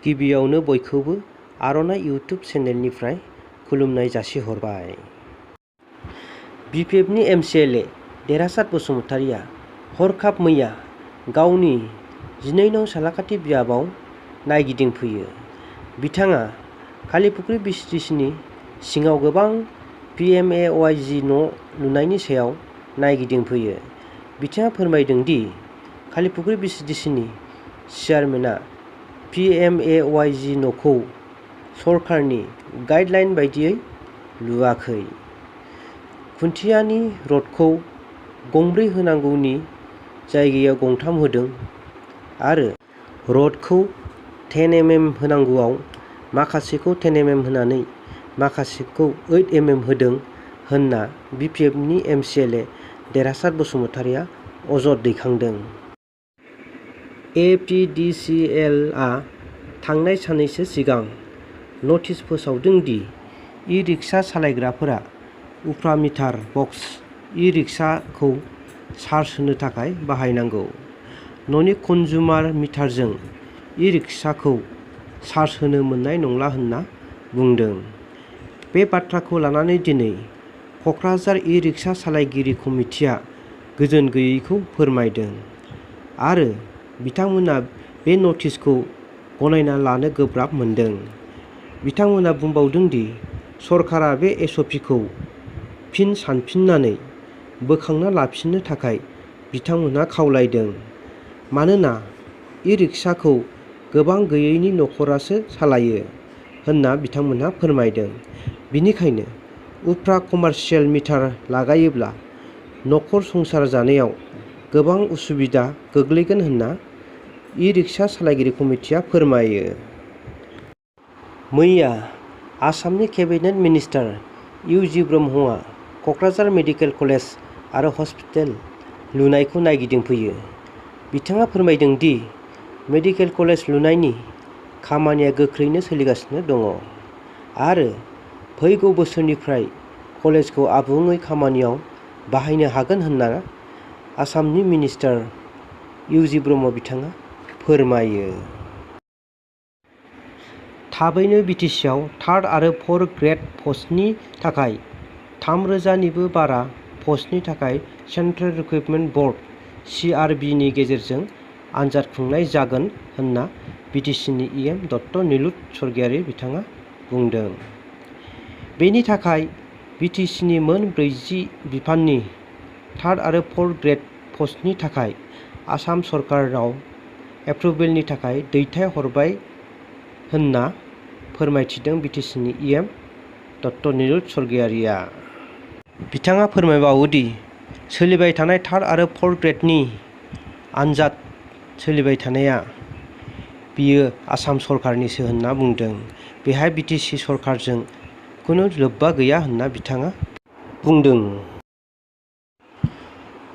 गिबियावनो बयखौबो आर'नाइ इउटुब चेनेलनिफ्राय खुलुमनाय जासिहरबाय। बिपिएफनि एमसिएलए देरहासार बसुमतारिया हरखाब मैया गावनि 12 नं सालाकाथि बियाबाव नायगिदिंफैयो। बिथाङा खालिपुख्रि बिटिसिनि सिङाव गोबां पिएमएवाइजि न' लुनायनि सायाव नायगिदिंफैयो। बिथाङा फोरमायदों दि खालिपुख्रि बिटिसिनि चेयारमेनआ पिएमएवाइजि न'खौ सरकारनि गाइडलाइन बायदियै लुवाखै। खुन्थियानि रडखौ गंब्रै होनांगौनि जायगायाव गंथाम होदों आरो रडखौ 10 mm होनांगौआव माखासेखौ 10 mm होनानै माखासेखौ 8 mm होदों होनना बिपिएफनि एमसिएलए देरहासार बसुमतारिया अजद दैखांदों। एपिडिसिएलआ थांनाय साननैसो सिगां नटिस फोसावदों दि इ-रिक्सा सालायग्राफोरा उफ्रा मिटार बक्स इ-रिक्साखौ चार्ज होनो थाखाय बाहायनांगौ। न'नि कनजुमार मिटारजों इ-रिक्साखौ चार्ज होनो मोननाय नंला होनना बुंदों। बे बाथ्राखौ लानानै दिनै क'क्राझार इ-रिक्सा सालायगिरि कमिटिआ गोजोन गैयैखौ फोरमायदों आरो बिथांमोना बे नटिसखौ गनायना लानो गोब्राब मोनदों। बिथांमोना बुंबावदों दि सरकारा बे एसअपिखौ फिन सानफिननानै बोखांना लाफिननो थाखाय बिथांमोनहा खावलायदों मानोना इ-रिक्साखौ गोबां गैयैनि नखरासो सालायो होनना बिथांमोनहा फोरमायदों। बेनिखायनो उफ्रा कमार्शियेल मिटार लागायोब्ला नखर संसार जानायाव गोबां उसुबिदा गोग्लैगोन होनना इ-रिक्सा सालायगिरि कमिटिआ फोरमायो। मैया आसामनि केबिनेट मिनिस्टार इउ.जि. ब्रह्मआ क'क्राझार मेडिकेल कलेज आरो हस्पिटाल लुनायखौ नायगिदिंफैयो। बिथाङा फोरमायदों दि मेडिकेल कलेज लुनायनि खामानिया गोख्रैनो सोलिगासिनो दङ आरो फैगौ बोसोरनिफ्राय कलेजखौ आबुङै खामानियाव बाहायनो हागोन होनना आसामनि मिनिस्टार इउ.जि. ब्रह्म बिथाङा फोरमायो। थाबैनो बिटिसिआव थार्ड आरो फोर्थ ग्रेड पस्टनि थाखाय 3,000 निबो बारा पस्टनि थाखाय सेन्ट्रेल रिक्रुटमेन्ट बर्ड (CRB) नि गेजेरजों आनजाद खुंनाय जागोन होनना बिटिसिनि इएम दत्त निलुत स्वर्गियारि बिथाङा बुंदों। बेनि थाखाय बिटिसिनि मोन 40 बिफाननि थार्ड आरो फोर्थ ग्रेड पस्टनि थाखाय आसाम सरकारनाव एप्रुभेलनि थाखाय दैथाय हरबाय होनना फोरमायथिदों बिटिसिनि इएम दत्त निलुत स्वर्गियारिआ। बिथाङा फोरमायबावो दि सोलिबाय थानाय थार्ड आरो फोर्थ ग्रेडनि आनजाद सोलिबाय थानाया बेयो आसाम सरकारनिसो होनना बुंदों। बेहाय बिटिसि सरकारजों खुनु लोब्बा गैया होनना बिथाङा बुंदों।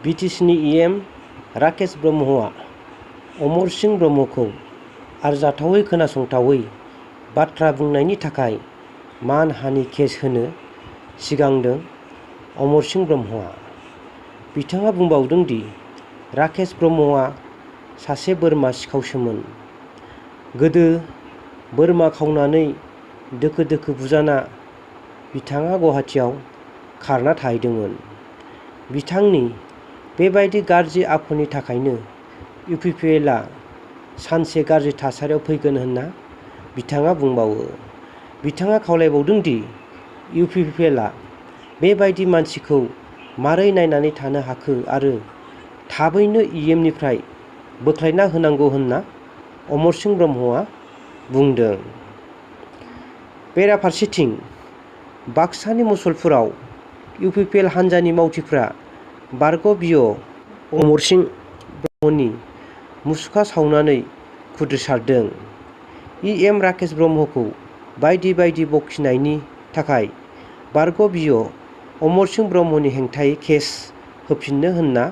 बिटिसिनि इएम राकेश ब्रह्मआ अमर सिंह ब्रह्मखौ आरजाथावै खोनासंथावै बाथ्रा बुंनायनि थाखाय मानहानि केस होनो सिगांदों। अमर सिंह ब्रह्मआ बिथाङा बुंबावदों दि राकेश ब्रह्मआ सासे बोरमा सिखावसोमोन। गोदो बोरमा खावनानै दोखो दोखो बुजाना बिथाङा गुवाहाटियाव खारना थाहैदोंमोन। बिथांनि बेबायदि गाज्रि आखुनि थाखायनो इउपिपिएलआ सानसे गाज्रि थासारियाव फैगोन होनना बिथाङा बुंबावो। बिथाङा खावलायबावदों दि इउपिपिएलआ बेबायदि मानसिखौ मारै नायनानै थानो हाखो आरो थाबैनो इएमनिफ्राय बोख्लायना होनांगौ होनना अमर सिंह ब्रह्मआ बुंदों। बेराफारसेथिं बाक्सानि मुसलपुराव इउपिपिएल हान्जानि मावथिफ्रा बारग' बिअ अमर सिंह ब्रह्मनि मुसुखा सावनानै खुद्रिसारदों। इएम राकेश ब्रह्मखौ बायदि बायदि बखिनायनि थाखाय बारग' बिअ अमर सिंह ब्रह्मनि हेंथायै केस होफिननो होनना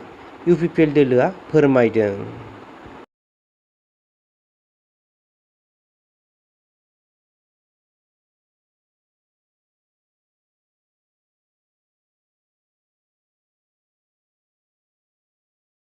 इउपिपिएल दोलोआ फोरमायदों।